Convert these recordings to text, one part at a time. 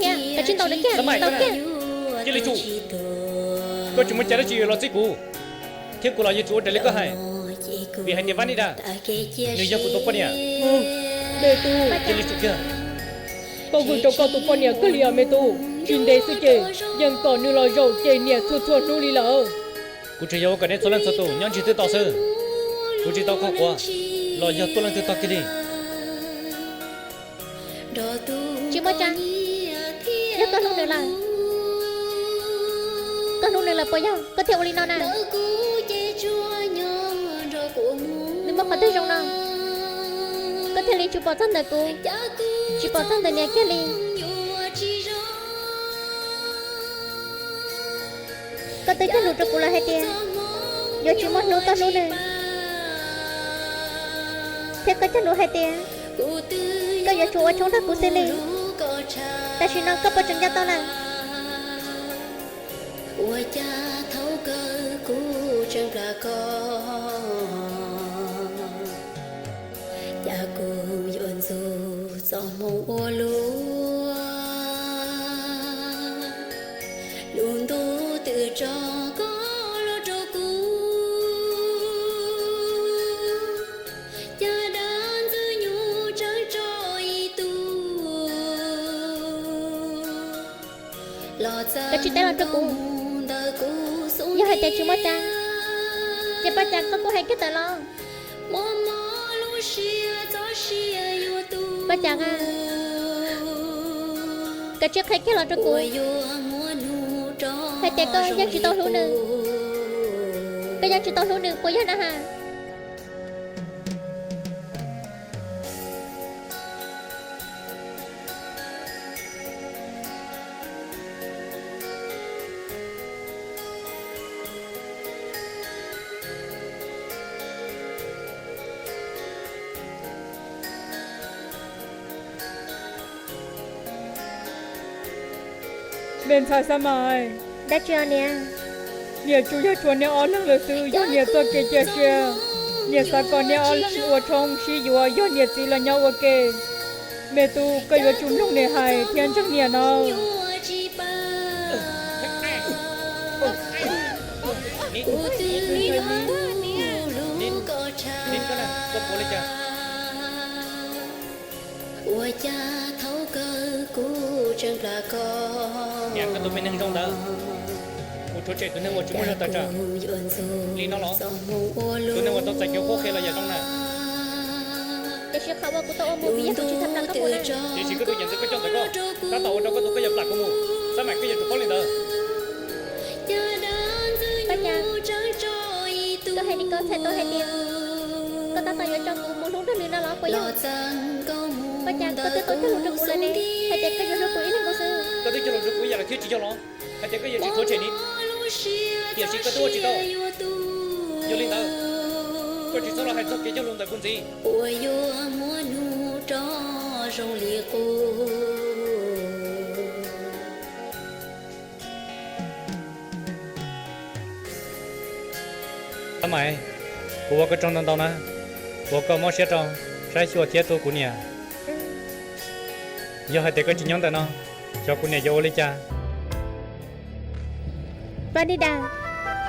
Thiab koj tsis ntaus nws kiag, tsis ntaus kiag. Cia li tsum. Koj tsis muaj cai dab tsi los txib kuv, thiab kuv los yuav tsum ua raws li koj hais, vim hais tias Vaj Nij Das nws yog kuv tus poj niam. Me tub, cia li tsum kiag. Koj vwm rau koj tus poj niam kawg li os me tub. Tsis ntev xwb ces yeej kom nws los zaum ces niam txhua txhua hnub li lawm. Kuv tseem yuav ua kom nej txhua leej txhua tus nyob ntsig twb tau xwb. Kuv tsis tau qhuas quav los yog tuaj leej twg tog kiag li. Tsis muaj tsa, yog koj hlub nws lawm, koj hlub nws lawm puas yog koj thiaj ua li no na? Nws muaj qhov twg zoo no, koj thiaj li tsis pom txog ntawm kuv, tsis pom txog ntawm niam kiag li. Koj twb cog lus rau kuv lawm hais tias yuav tsis muaj hnub koj hlub nws, thiab koj cog lus hais tias koj yuav tsum ua tshoob nrog kuv xws li. Tam sim no koj puas tseem nco tau lawm? Ua cas thaum kawg kuv tseem nplas koj, cas kuv yuav ntxub txoj hmoo ua luaj. Lub ntuj twb tso koj los rau kuv, cas dab ntxwg nyoog tseem tso ib tug los txawb ntawm kuv. Yog hais tias tsis muaj tsa, ces Paj Cas koj kuj hais kiag tawm los. Paj Cas a, koj cia li qhia kiag los rau kuv hais tias koj yeej tsis tau hlub nws, koj yeej tsis tau hlub nws puas yog na has? Me ntxhais Xab Mais, dab tsi os niam? Niam tsuas yog tshuav niag ob leeg lawm xwb, yog niam txoj kev cia siab. Niam xav kom niag ob leeg ua tshoob sib yuav, yog niam txiv los nyob ua ke. Me tub, koj yuav tsum mloog niam hais thiab ntseeg niam nawb. Ua cas thaum kawg kuv tseem nplas koj. Niam, koj tus me neeg zoo ntawd, kuv rhuav tshem tus neeg uas tsis muaj zog tawm tsam li no los? Tus neeg uas tau txais kev qhuab qhia los yam zoo na. Tiam sis qhov uas kuv tau ua mus vim yog kuv tsis txhob nplas koj mus na. Tiam sis koj tus yam ntxwv koj coj ntawm koj tab tom ua rau koj tus koj yuav nplam kuv mus. Xab Mais, koj yuav tsum paub li ntawd. Paj Cas, koj hais li ko txhais tau hais tias koj tab tom yuav coj kuv mus hlub nrog nws no los puas yog? Paj Cas, koj twb tau cog lus rau kuv lawm ne, hais tias koj yuav hlub kuv ib leeg nkaus xwb. Koj twb cog lus rau kuv ib yam lawm thiab tsis yog los? Hais tias koj yuav tsis rhuav tshem ni, tiam sis koj twb ua tsis tau. Yog li ntawd, koj tsis txhob los hais txog kev cog lus ntawm kuv ntxiv. Uas yuav muab hnub rov zoo li qub. Xab Mais, kuv ua koj tsaug ntau ntau na, uas koj mob siab rau saib xyuas thiab tu kuv niam. Yog hais tias koj tsis nyob ntawm no, xyov kuv niam yuav ua li cas. Vaj Nij Das,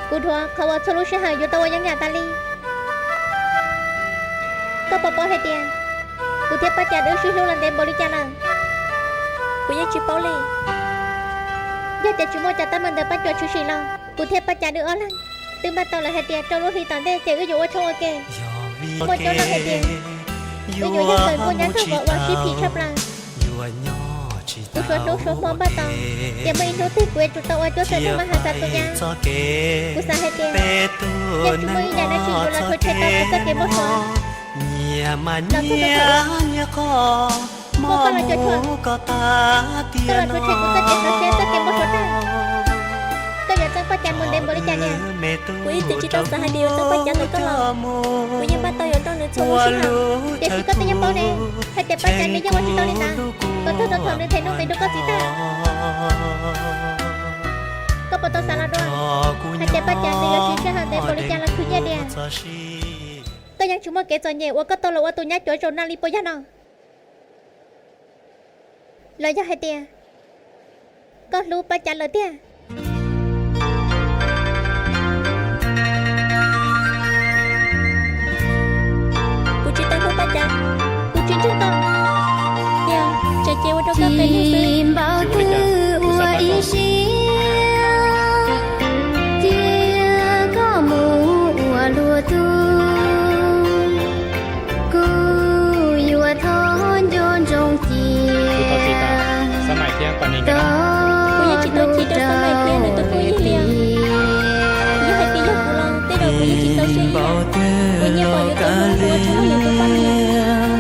kuv dhuav qhov uas txhua lub sij hawm yuav tau ua yeeb yam tas li. Koj puas paub hais tias kuv thiab Paj Cas wb sib hlub los ntev npaum li cas lawm? Kuv yeej tsis paub li. Yog tias tsis muaj cov teeb meem ntawm Paj Cuam tshwm sim los kuv thiab Paj Cas wb ob leeg twb npaj tau lawm hais tias rau lub hli tom ntej ces wb yuav ua tshoob ua ke. Muaj coob leej hais tias wb yuav yog nkawm nkuaj nyab nraug vauv uas sib phim tshaj plaws. Kuv suav hnub suav hmo npaj tau tias muaj ib hnub twg kuv yuav tsum tau ua cuab txawm neeg maj has xav tus nyab. Kuv xav hais tias yog tsis muaj ib yam dab tsi yuav los rhuav tshem tau kuv txoj kev npau suav los txog rau thaum uas muaj koj los cuam tshuam, koj los rhuav tshem kuv txoj kev xav siab txoj kev npau suav tag. Koj yuav txeeb Paj Cas mus ntev npaum li cas niam? Kuv ib txwm tsis tau xav hais tias yuav txeeb Paj Cas ntawm koj los kuv yeej npaj tau yuav nrauj nws txhua lub sij hawm, tiam sis koj twb yeej paub ne, hais tias Paj Cas nws yeej ua tsis tau li ntawd kom txog rau thaum nws them nuj nqis rau koj txiv tag. Koj puas tau xav los dua hais tias Paj Cas nws yuav siv sij hawm ntev npaum li cas los khwv nyiaj diam? Koj yeej tsis muaj kev txom nyem uas koj tau los ua tus nyab cuav zaum no li puas yog no? Los yog hais tias Koj hlub Paj Cav lawm tiag. Kuv tsis tau hlub Paj Cav, kuv tsis ntseeg koj. Tiag, tsam ces ua rau koj qias neeg xwb. Npaum twg ua ib siab, cia koj mus ua luag tug, kuv yuav thov nco ntsoov cia. Kuv tau tsis tas, Xab Maim thiab Pas Nis nkawd no. Kuv yeej tsis tau chim rau Xab Maim thiab nws tus phooj ywg li. Yog hais tias yog kuv los tej zaum kuv yeej tsis txaus siab ib yam. Kuv nyiam pom yuav tau hlub ua tshaj lawm tus poj niam.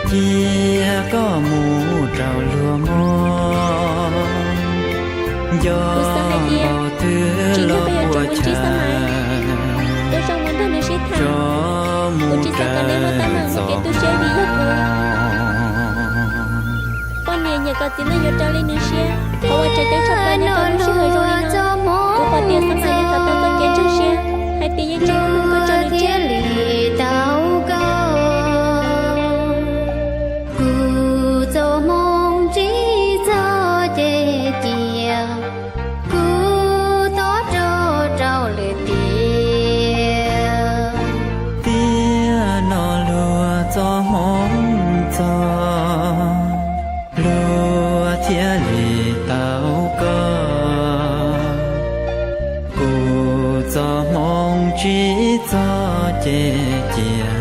Cia koj mus rau luag mog, nco npaum twg los puas chawj. Kuv xav hais tias tsis nyob peb yuav tsum muaj tsis xav hais. Ua tsaug mus rau txog. Poj niam nyiam kom txiv neej yuav raws li nws siab, qhov uas tseem ceeb tshaj plaws nyob rau lub sij hawm zoo li no, kuv pom tias Xab Maim nws xav tau txoj kev ntseeg siab hais tias yeej tsis muaj hnub koj tso nws tseg li tau koj. Kuv txoj hmoo tsis txog ces cia kuv tos rog rau lwm tiam. Tiam no luag txoj hmoo txog, luag thiaj li tau koj. Kuv txoj hmoo tsis txog ces cia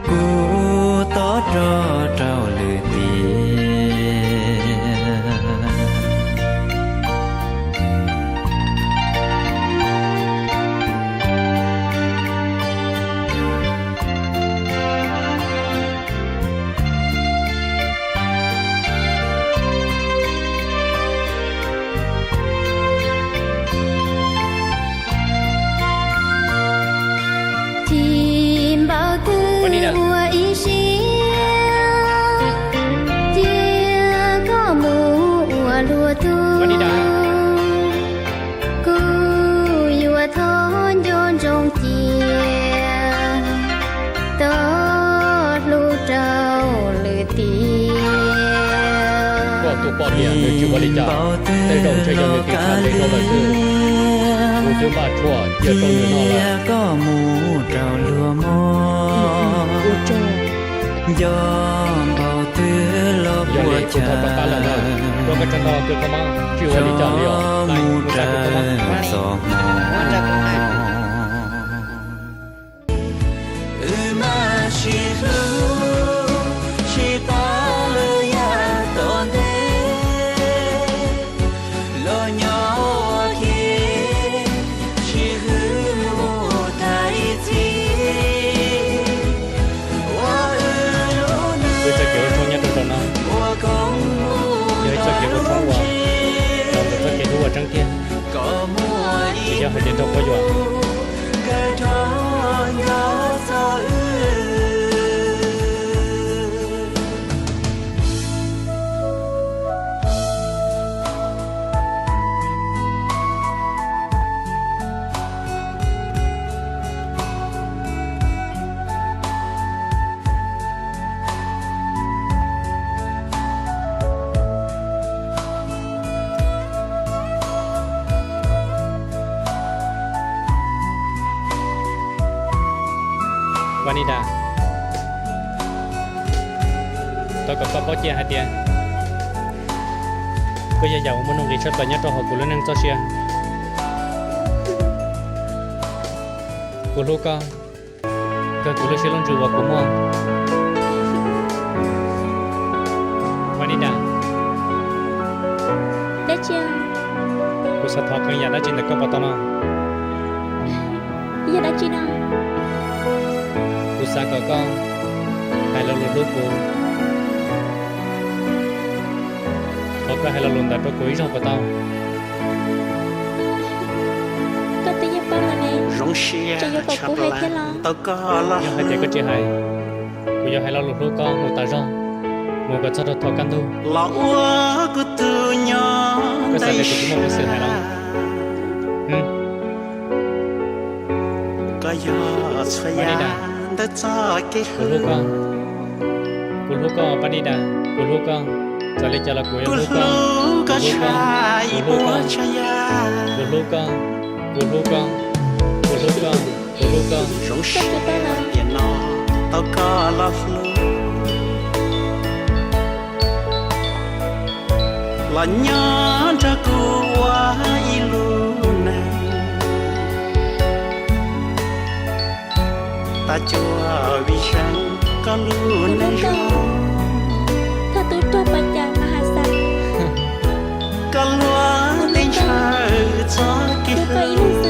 kuv tos rog rau lwm tiam. Chim npaum twg ua ib siab, cia koj mus ua luag tug, kuv yuav thov nco ntsoov cia, tos hlub rau lwm tiam. Koj tus poj niam nws tsis ua li cas, tej zaum ntshe yog nws tus txhais tes dhau lawm xwb. Kuv twb npaj tshuaj cia rau nws noj lawm. Cia koj mus rau luag mog, nco npaum twg los puas chawj. Yog li kuv thov rov qab lawm na, koj tso nto koj kho mob, tsis ua li cas li os, mus rau txoj hmoo. Wb maj sib hlub sib pab lawm yav tom ntej, los nyob ua ke sib hwm mus tag ib txhis. Ua wb lub neej ua koob mus, yog ib txoj kev ua tshoob uas tau ntawm txoj kev hlub uas tseeb tiag, tsis yog hais tias raug quab yuam. Vanida, thov kom koj paub cia hais tias koj yog yam uas muaj nuj nqis tshaj plaws nyob rau hauv kuv lub neej txoj sia. Kuv hlub koj, koj kuv lub siab lub ntsws uas kuv muaj. Vanida, kuv xav thov qee yam dab tsi ntawm koj puas tau no? Yog dab tsi no? Kuv xav kom koj hais lo lus hlub kuv. Thov koj hais lo lus ntawd rau kuv ib zaug puas tau? Koj twb yeej paub lawm ne, tseem yuav kom kuv hais thiab los? Yog hais tias koj tsis hais, kuv yuav hais lo lus hlub koj mus tas zog, mus kom txog rau thaum kaj ntug. Los ua kuv tus nyob, koj xav tias kuv tsis muaj peev xwm hais los? Koj yog txhua yam ntawm txoj kev hlub. Kuv hlub koj, Vanida, kuv hlub koj. Txawm li cas los kuv yuav hlub koj. Koj tshaj ib puas tsav yam. Kuv hlub koj, kuv hlub koj, kuv hlub koj, kuv hlub koj. Zoo siab tiam no tau koj los hlub, los nyob nrog kuv ua ib lub neej. Tag cuag vim zeej koj lub neej zoo, koj luag tej ntshaw txoj kev hlub.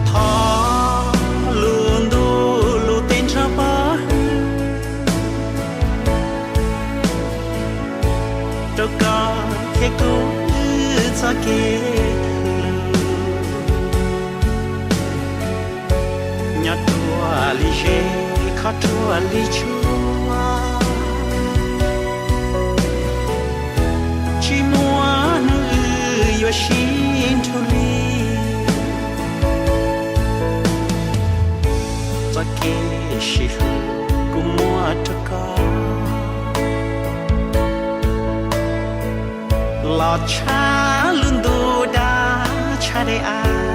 Thov lub ntuj lub teb nrog pov hwm rau koj thiab kuv wb txoj kev hlub. Nyob ruaj li zej, khov ruaj li tsuag, tsis muaj hnub wb yuav sib nrug li. Txoj kev sib hlub kuv muab rau koj, los tshaj lub ntuj daj tshaj dej av.